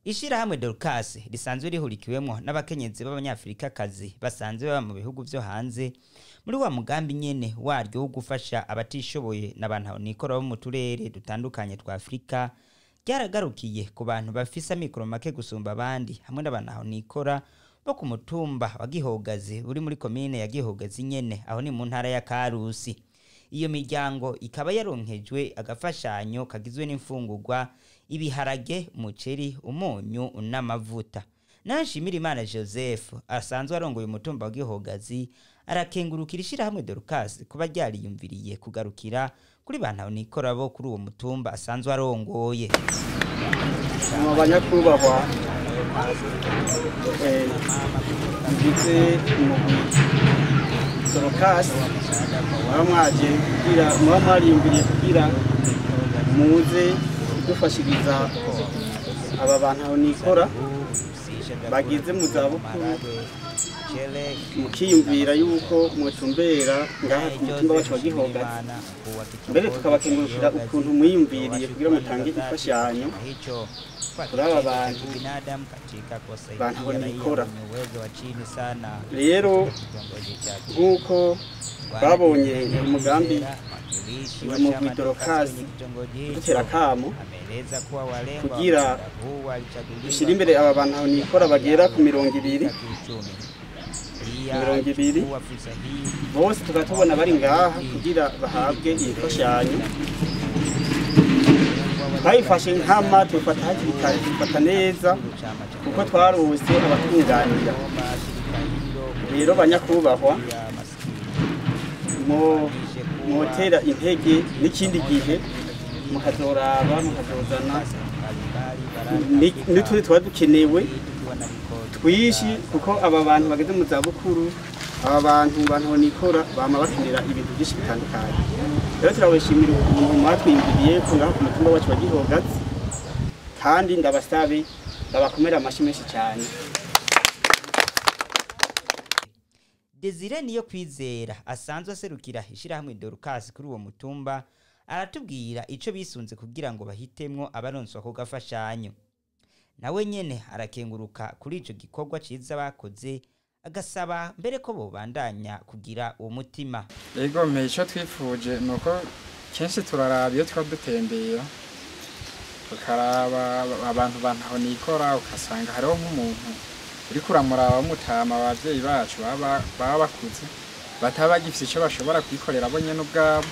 Ishirahamwe Dorcas risanzwe rihurikiwemwo n'abakenyezi b'abanyafrikakazi basanzwe baba mu bihugu vyo hanze muri wa mugambi nyene waryo wo gufasha abatishoboye n'abantu nikora bo mu turere dutandukanye twa Afrika, ryaragarukiye ku bantu bafise amikoro make gusumba abandi hamwe n'abantu nikora bo ku mutumba wa Gihogazi uri muri komine ya Gihogazi nyene, aho ni mu ntara ya Karusi. Iyo miryango ikaba yaronkejwe agafashanyo kagizwe n'imfungurwa, ibiharage, umuceri, umunyu n'amavuta. Nanshimirimana Joseph asanzwe arongoye umutumba wa Gihogazi arakengurukira ishirahamwe Dorcas kuba ryariyumviriye kugarukira kuri bantu nikora bo kuri uwo mutumba asanzwe arongoye. Mu banyakubahwa ngize umugwi Dorcas mwaje kugira muba mwariyumviriye kugira muze kudufashiriza aba bantu aho nikora bageze mu zabukuru, mukiyumvira yuko mwotumbera ngaha ku mutumba wacu wa Gihogazi. Mbere tukabakengurukira ukuntu mwiyumviriye kugira mutange imfashanyo kuri aba bantu bantu nikora. Rero nk'uko babonye umugambi umugwi Dorcas dutera akamo kugira dushyire imbere aba bantu aho nikora bagera ku 20 bose, tukaba tubona bari ngaha kugira bahabwe iyi mfashanyo. Twayifashe nkama, tubifata hakiri kare, tubifata neza kuko twarose abatunganira. Rero banyakubahwa, mwotera intege n'ikindi gihe mukazoraba mukazozana n'utundi tuba dukenewe twishi, kuko aba bantu bageze mu zabukuru, aba bantu nikora bama bakenera ibintu byinshi bitandukanye. Rero turabashimira ukuntu mwatwiyumviriye ko ngaho ku mutumba wacu wa Gihogazi, kandi ndabasabe ndabakomera amashyi menshi cyane. Desire niyo kwizera asanzwe aserukira ishirahamwe Dorcas kuri uwo mutumba aratubwira ico bisunze kugira ngo bahitemwo abaronswa ko gafashanyo. Nawe nyene arakenguruka kuri ico gikorwa ciza bakoze, agasaba mbere ko bobandanya kugira uwo mutima. Ego mpe ico twifuje nuko kenshi turaraba iyo twa dutembera tukaraba abantu bantu nikora, ukasanga hariho nk'umuntu uriko uramuraba mutama abavyeyi bacu baba bakuze bataba bagifise ico bashobora kwikorera bo nyene ubwabo.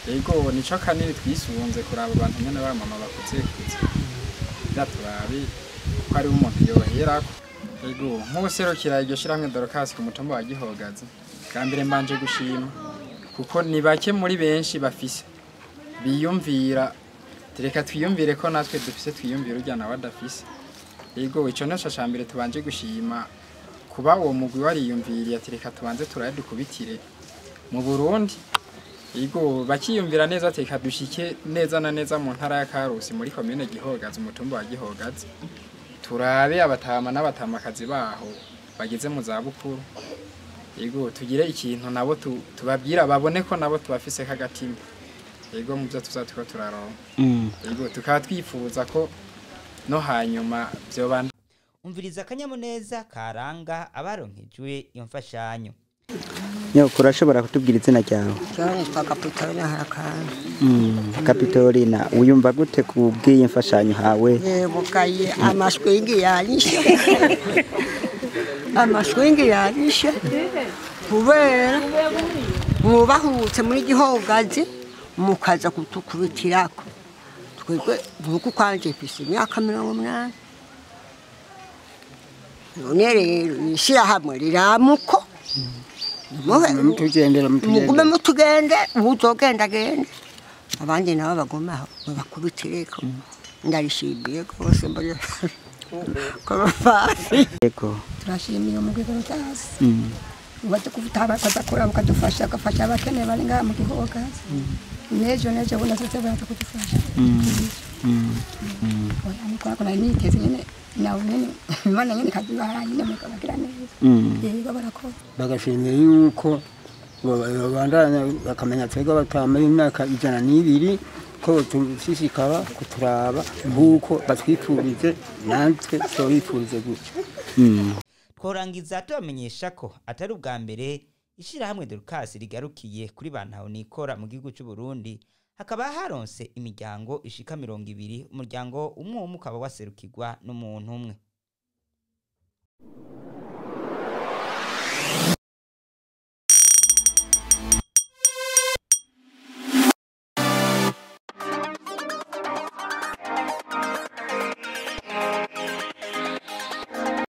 Ego nico kanini twisunze kuraba abantu nyene ba mama bakuze kuze turabe ko ari umuntu yoherako. Ego nk'userukira iryo shirahamwe Dorcas ku mutumba wa Gihogazi, bwa mbere mbanje gushima kuko ni bake muri benshi bafise biyumvira, reka twiyumvire ko natwe dufise, twiyumvire urya nawe adafise. Ego ico nico ca mbere tubanje gushima, kuba uwo mugwi wariyumviriye ati reka tubanze turaye dukubitire mu Burundi. Ego bakiyumvira neza ati reka dushike neza na neza mu ntara ya Karusi muri komine Gihogazi umutumba wa Gihogazi, turabe abatama n'abatamakazi baho bageze mu zabukuru. Ego tugire ikintu nabo tubabwira babone ko nabo tubafise kagatima. Ego mu byo tuzatuko turaronka. Ego tukaba twifuza ko no hanyuma byobanda. Umviriza akanyamuneza karanga abaronkejwe iyo mfashanyo. Nyoko, urashobora kutubwira izina ryawe? Nitwa Kapitolina Harakana. Kapitolina, wiyumva gute ku bw'iyi mfashanyo hawe? Yebukaye amashwingi yanyishe. Amashwingi yanyishe kubera mubahutse muri Gihogazi mukaza kutukubitirako. Twebwe nkuko kwanje mfise imyaka 80. None rero ishirahamwe riramuko mutugendera mugume mutugende, uzogenda gende, abandi nabo baguma aho bakubitireko. Ndarishimiye rwose mbona Yego turashimiye umugwi Dorcas ubaze kuvutaba bakazakora bakadufasha, agafasha abakene bari ngaha mu Gihogazi. Nejo nejo bundi azoze baraza kudufasha. Oya niko nari niteze nyene nawe nyene Imana nyene ikaduha nyene mukabagira neza. Yego barakoze. Bagashimira yuko babandanya bakamenya twebwe abatama b'imyaka 102 Ko tushishikara kuturaba nk'uko batwifurije, natwe tubifurize gutyo. Tworangiza tubamenyesha ko atari ubwa mbere ishyirahamwe Dorcas rigarukiye kuri ba ntahonikora mu gihugu cy'u Burundi, hakaba haronse imiryango ishika 20, umuryango umwe umwe ukaba waserukirwa n'umuntu umwe.